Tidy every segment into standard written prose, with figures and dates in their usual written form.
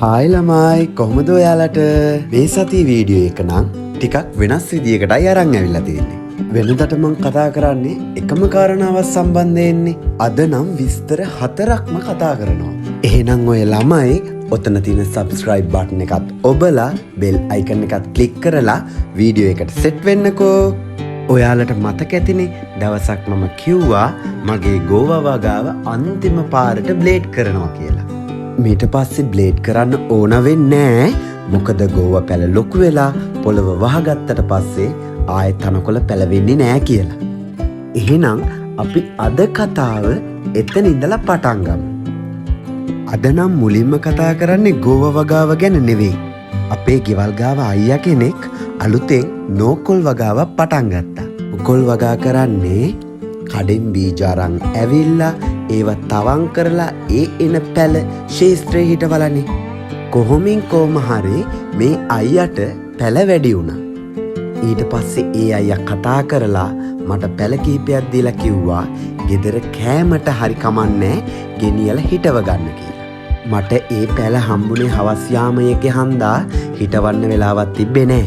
Hi ළමයි, කොහොමද ඔයාලට? මේ සතියේ වීඩියෝ එක නම් ටිකක් වෙනස් විදියකටයි අරන් ඇවිල්ලා තියෙන්නේ. වෙනදට මං කතා කරන්නේ එකම කාරණාවක් සම්බන්ධයෙන්නේ. අද නම් විස්තර හතරක්ම කතා කරනවා. එහෙනම් ඔය ළමයි ඔතන තියෙන සබ්ස්ක්‍රයිබ් බටන් එකත් ඔබලා බෙල් අයිකන් එකත් ක්ලික් කරලා වීඩියෝ එකට සෙට් වෙන්නකෝ. ඔයාලට මතක ඇතිනේ, දවසක් මම කිව්වා මගේ ගෝවා වගාව අන්තිම පාරට බ්ලේඩ් කරනවා කියලා. මීට පස්සේ බ්ලේඩ් කරන්න ඕන වෙන්නේ නෑ. මොකද ගෝවා පැල ලොකු වෙලා පොළව වහගත්තට පස්සේ ආයෙත් තනකොළ පැලවෙන්නේ නෑ කියලා. එහෙනම් අපි අද කතාව එතන ඉඳලා පටන් ගමු. අද නම් මුලින්ම කතා කරන්නේ ගෝවා වගාව ගැන නෙවෙයි. අපේ ගෙවල් ගාව අයියා කෙනෙක් අලුතෙන් නෝකොල් වගාවක් පටන් ගත්තා. නෝකොල් වගා කරන්නේ කඩෙන් බීජ අරන් ඇවිල්ලා ඒව තවං කරලා ඒ එන පැල ක්ෂේත්‍රයේ හිටවලනේ. කොහොමින් කොහොම හරි මේ අයියට පැල වැඩි වුණා. ඊට පස්සේ ඒ අයියා කතා කරලා මට පැල කිහිපයක් දීලා කිව්වා ගෙදර කෑමට හරි කමන්නෑ, ගෙනියලා හිටව ගන්න කියලා. මට ඒ පැල හම්බුනේ හවස් යාමයක හන්දා හිටවන්න වෙලාවක් තිබ්බේ නෑ.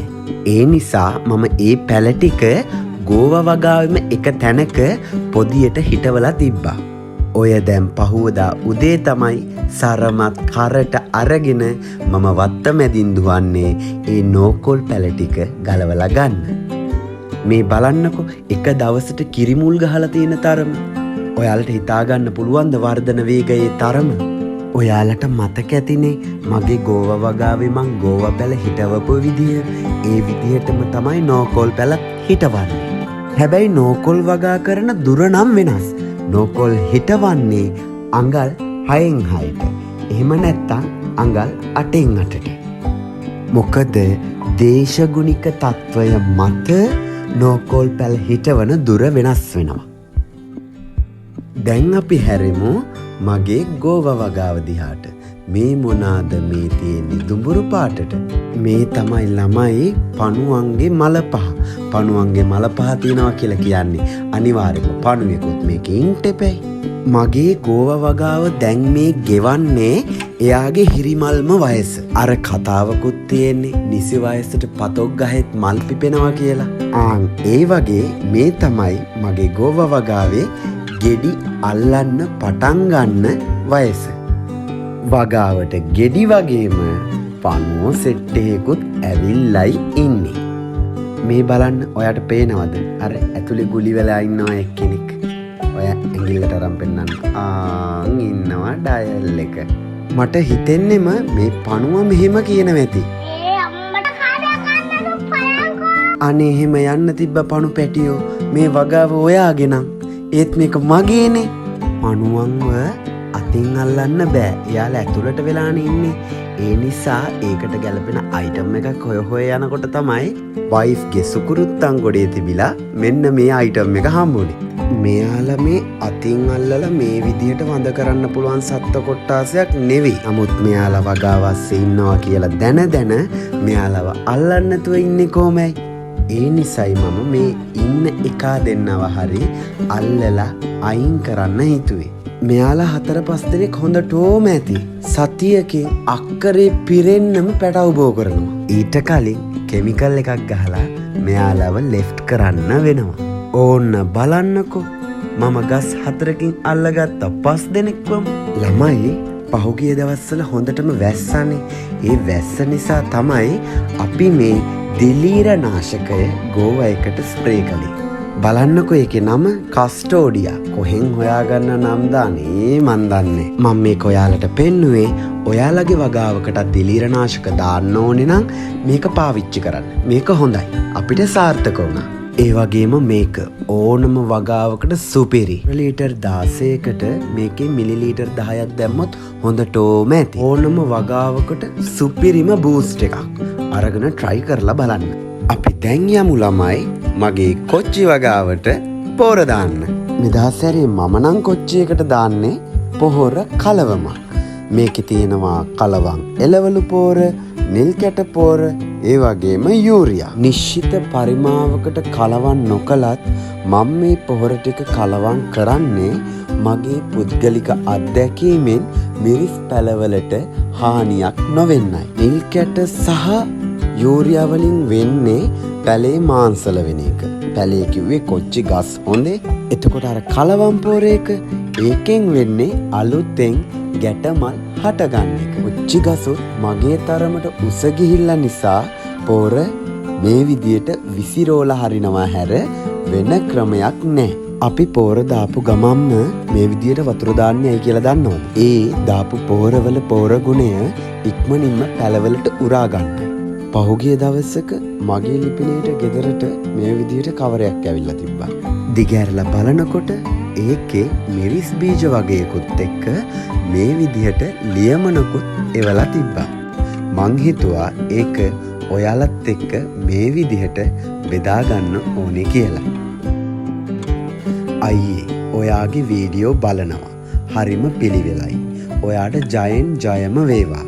ඒ නිසා මම ඒ පැල ටික ගෝවා වගාවෙම එක තැනක පොදියට හිටවලා තිබ්බා. ඔය දැන් පහුවදා උදේ තමයි සරමත් කරට අරගෙන මම වත්ත මැදින් දුවන්නේ ඒ නෝකොල් පැල ටික ගලවලා ගන්න. මේ බලන්නකො, එක දවසට කිරිමුල් ගහලා තියෙන තරම. ඔයාලට හිතා ගන්න පුළුවන්ද වර්ධන වේගයේ තරම? ඔයාලට මතක ඇතිනේ මගේ ගෝවා වගාවේ මං ගෝවා පැල හිටවපු විදිය. ඒ විදිහටම තමයි නෝකොල් පැලත් හිටවන්නේ. හැබැයි නෝකොල් වගා කරන දුර නම් වෙනස්. නෝකොල් හිටවන්නේ අඟල් 6න් 6ට. එහෙම නැත්තම් අඟල් 8න් 8ට. මොකද දේශගුණික තත්ත්වය මත නෝකෝල් පැල හිටවන දුර වෙනස් වෙනවා. දැන් අපි හැරෙමු මගේ ගෝවා වගාව දිහාට. මේ මොනාද මේ තියෙන්නේ දුඹුරු පාටට? මේ තමයි ළමයි පණුවන්ගේ මල පහ. පණුවන්ගේ මල පහ තියෙනවා කියලා කියන්නේ අනිවාර්යයෙන්ම පණුවෙකුත් මේකේ ඉන්න එපැයි. මගේ ගෝවා වගාව දැන් මේ ගෙවන්නේ එයාගේ හිරිමල්ම වයස. අර කතාවකුත් තියෙන්නේ නිසි වයසට පතොක් ගහෙත් මල් පිපෙනවා කියලා. ආන් ඒ වගේ මේ තමයි මගේ ගෝවා වගාවේ ගෙඩි අල්ලන්න පටන් ගන්න වයස. වගාවට ගෙඩි වගේම පණුවෝ සෙට් එකකුත් ඇවිල්ලයි ඉන්නේ. මේ බලන්න, ඔයාට පේනවද? අර ඇතුලේ ගුලි වෙලා ඉන්නවා එක්කෙනෙක්. ඔය ඇඟිල්ලට අරන් පෙන්නන්න. ආන් ඉන්නවා ඩයල් එක. මට හිතෙන්නෙම මේ පණුව මෙහෙම කියනවා ඇති. ඒ අම්මට කාඩ කන්නලු පයන්කෝ. අනේ එහෙම යන්න තිබ්බ පණු පැටියෝ, මේ වගාව ඔයාගේ නම්. ඒත් මේක මගේනේ. පණුවන්ව අතින් අල්ලන්න බෑ. එයාලා ඇතුළට වෙලානේ ඉන්නේ. ඒ නිසා ඒකට ගැලපෙන අයිටම් එකක් හොය හොය යනකොට තමයි වයිෆ්ගේ සුකුරුත්තන් ගොඩේ තිබිලා මෙන්න මේ අයිටම් එක හම්බුනේ. මෙයාලා මේ අතින් අල්ලලා මේ විදිහට වඳ කරන්න පුළුවන් සත්ත්ව කොට්ටාසයක් නෙවෙයි. නමුත් මෙයාලා වගාව අස්සේ ඉන්නවා කියලා දැන දැන මෙයාලව අල්ලන්න නැතුව ඉන්නේ කොහොමයි? ඒ නිසයි මම මේ ඉන්න එකා දෙන්නව හරි අල්ලලා අයින් කරන්න හිතුවේ. මෙයාලා හතර පස් දෙනෙක් හොඳටෝම ඇති. සතියකින් අක්කරේ පිරෙන්නම පැටව් බෝ කරනවා. ඊට කලින් කෙමිකල් එකක් ගහලා මෙයාලව ලෙෆ්ට් කරන්න වෙනවා. ඕන්න බලන්නකෝ, මම ගස් හතරකින් අල්ලගත්ත පස් දෙනෙක්වම. ළමයි, පහුගිය දවස්වල හොඳටම වැස්සනේ. ඒ වැස්ස නිසා තමයි අපි මේ දිලීර නාශකය ගෝවා එකට ස්ප්‍රේ කළේ. බලන්නකෝ, ඒකේ නම කස්ටෝඩියා. කොහෙන් හොයාගන්න නම් දානේ මන් දන්නේ. මම මේක ඔයාලට පෙන්නුවේ ඔයාලගේ වගාවකටත් දිලීර නාශක දාන්න ඕනේ නම් මේක පාවිච්චි කරන්න. මේක හොඳයි. අපිට සාර්ථක වුණා. ඒ වගේම මේක ඕනම වගාවකට සුපිරි. ලීටර් 16කට මේකේ මිලිලීටර් 10ක් දැම්මොත් හොඳටම ඇති. ඕනම වගාවකට සුපිරිම බූස්ට් එකක්. අරගෙන try කරලා බලන්න. අපි දැන් යමු ළමයි මගේ කොච්චි වගාවට පොහොර දාන්න. නිදහස් සැරේ මම නම් කොච්චි එකට දාන්නේ පොහොර කලවමක්. මේකේ තියෙනවා කලවම් එළවලු පොහොර, නිල් කැට පොහොර, ඒ වගේම යූරියා. නිශ්චිත පරිමාවකට කලවම් නොකලත් මම මේ පොහොර ටික කලවම් කරන්නේ මගේ පුද්ගලික අත්දැකීමෙන්. මිරිස් පැලවලට හානියක් නොවෙන්නයි. නිල් කැට සහ යූරියා වලින් වෙන්නේ පැලේ මාංශල වෙන එක. පැලේ කිව්වේ කොච්චි ගස් හොඳේ. එතකොට අර කලවම් පොර එක ඒකෙන් වෙන්නේ අලුතෙන් ගැටමල් හටගන්න එක. කොච්චි ගසුත් මගේ තරමට උස ගිහිල්ලා නිසා පොර මේ විදියට විසිරෝලා හරිනවා හැර වෙන ක්‍රමයක් නෑ. අපි පෝර දාපු ගමන්ම මේ විදියට වතුර දාන්නේ ඇයි කියලා දන්නවද? ඒ දාපු පෝරවල පෝර ගුණය ඉක්මනින්ම පැලවලට උරා ගන්නයි. පහුගිය දවසක මගේ ලිපිනයට ගෙදරට මේ විදියට කවරයක් ඇවිල්ලා තිබ්බා. දිගහැරලා බලනකොට ඒකේ මිරිස් බීජ වගයකුත් එක්ක මේ විදිහට ලියමනකුත් එවලා තිබ්බා. මං හිතුවා ඒක ඔයාලත් එක්ක මේ විදිහට බෙදා ගන්න ඕනේ කියලා. අයියේ, ඔයාගේ වීඩියෝ බලනවා. හරිම පිළිවෙලයි. ඔයාට ජයෙන් ජයම වේවා.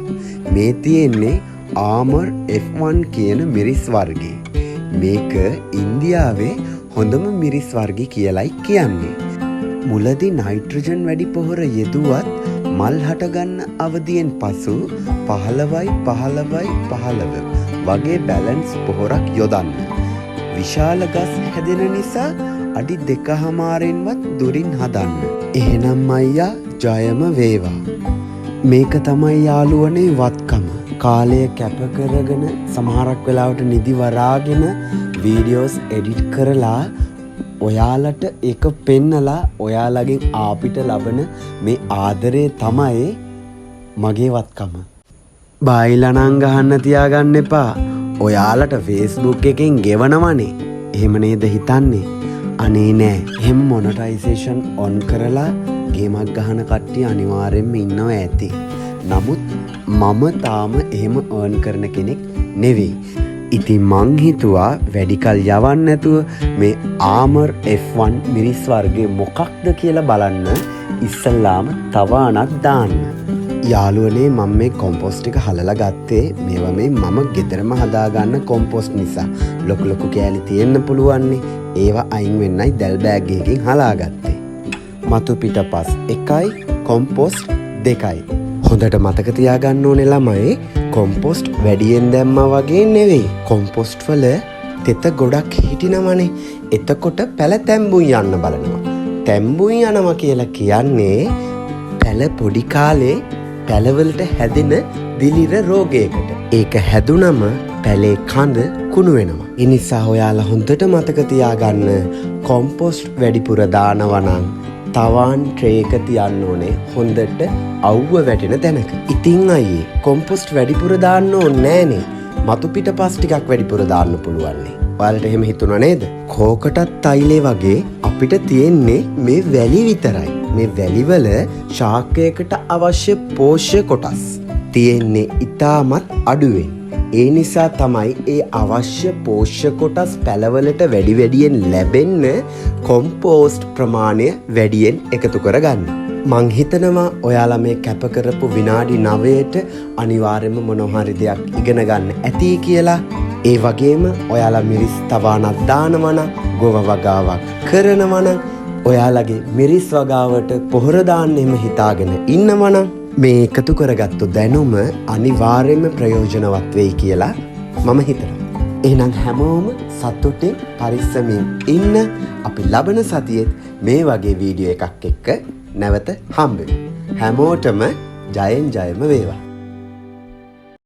මේ තියෙන්නේ ආමර් F1 කියන මිරිස් වර්ගේ. මේක ඉන්දියාවේ හොඳම මිරිස් වර්ගෙ කියලයි කියන්නේ. මුලදි නයිට්‍රජන් වැඩි පොහොර යෙදුවත් මල් හටගන්න අවදියෙන් පසු 15යි 15යි 15 වගේ බැලන්ස් පොහොරක් යොදන්න. විශාල ගස් හැදෙන නිසා අඩි 2.5න්වත් දුරින් හදන්න. එහෙනම් අයියා, ජයම වේවා. මේක තමයි යාළුවනේ වත්කම. කාලය කැප කරගෙන, සමහරක් වෙලාවට නිදි වරාගෙන වීඩියෝස් එඩිට් කරලා ඔයාලට ඒක පෙන්නලා ඔයාලගෙන් අපිට ලබන මේ ආදරේ තමයි මගේ වත්කම. බයිලා නම් ගහන්න තියාගන්න එපා. ඔයාලට Facebook එකෙන් ගෙවනවනේ. එහෙම නේද හිතන්නේ? අනේ නෑ. එහෙම මොනටයිසේෂන් ඔන් කරලා ගේමක් ගහන කට්ටිය අනිවාර්යෙන්ම ඉන්නවා ඇති. නමුත් මම තාම එහෙම අර්න් කරන කෙනෙක් නෙවෙයි. ඉතින් මං හිතුවා වැඩිකල් යවන්න නැතුව මේ ආමර් F1 මිරිස් වර්ගය මොකක්ද කියලා බලන්න ඉස්සල්ලාම තවානක් දාන්න. යාළුවනේ, මම මේ කොම්පොස්ට් ටික හලලා ගත්තේ මේවා මේ මම ගෙදරම හදාගන්න කොම්පොස්ට් නිසා. ලොකු ලොකු කෑලි තියෙන්න පුළුවන්නේ. ඒවා අයින් වෙන්නයි දැල් බෑග් එකකින් හලාගත්තේ. මතු පිට පස් 1යි කොම්පොස්ට් 2යි. හොඳට මතක තියාගන්න ඕනේ ළමයි, කොම්පොස්ට් වැඩියෙන් දැම්මා වගේ නෙවෙයි. කොම්පොස්ට් වල තෙත ගොඩක් හිටිනවනේ. එතකොට පැල තැම්බුන් යන්න බලනවා. තැම්බුන් යනවා කියලා කියන්නේ පැල පොඩි කාලේ පැලවලට හැදෙන දිලිර රෝගයකට. ඒක හැදුනම පැලේ කඳ කුණු වෙනවා. ඒ නිසා ඔයාලා හොඳට මතක තියාගන්න, කොම්පොස්ට් වැඩිපුර දානවා නම් තවාන් ට්‍රේ එක තියන්න ඕනේ හොඳට අවුව වැටෙන තැනක. ඉතින් අයියේ, කොම්පොස්ට් වැඩිපුර දාන්න ඕනේ නෑනේ. මතු පිට පස් ටිකක් වැඩිපුර දාන්න පුළුවන්නේ. ඔයාලට එහෙම හිතුණා නේද? කෝකටත් තෛලේ වගේ අපිට තියෙන්නේ මේ වැලි විතරයි. මේ වැලිවල ශාකයකට අවශ්‍ය පෝෂ්‍ය කොටස් තියෙන්නේ ඉතාමත් අඩුවෙන්. ඒ නිසා තමයි ඒ අවශ්‍ය පෝෂ්‍ය කොටස් පැලවලට වැඩි වැඩියෙන් ලැබෙන්න කොම්පෝස්ට් ප්‍රමාණය වැඩියෙන් එකතු කරගන්න. මං හිතනවා ඔයාලා මේ කැප කරපු විනාඩි 9ට අනිවාර්යයෙන්ම මොනවා හරි දෙයක් ඉගෙන ගන්න ඇති කියලා. ඒ වගේම ඔයාලා මිරිස් තවානක් දානවා නම්, ගොව වගාවක් කරනවා නම්, ඔයාලගේ මිරිස් වගාවට පොහොර දාන්න එහෙම හිතාගෙන ඉන්නවා නම්, මේ එකතු කරගත්තු දැනුම අනිවාර්යයෙන්ම ප්‍රයෝජනවත් වෙයි කියලා මම හිතනවා. එහෙනම් හැමෝම සතුටින් පරිස්සමින් ඉන්න. අපි ලබන සතියේත් මේ වගේ වීඩියෝ එකක් එක්ක නැවත හම්බෙමු. හැමෝටම ජයෙන් ජයම වේවා.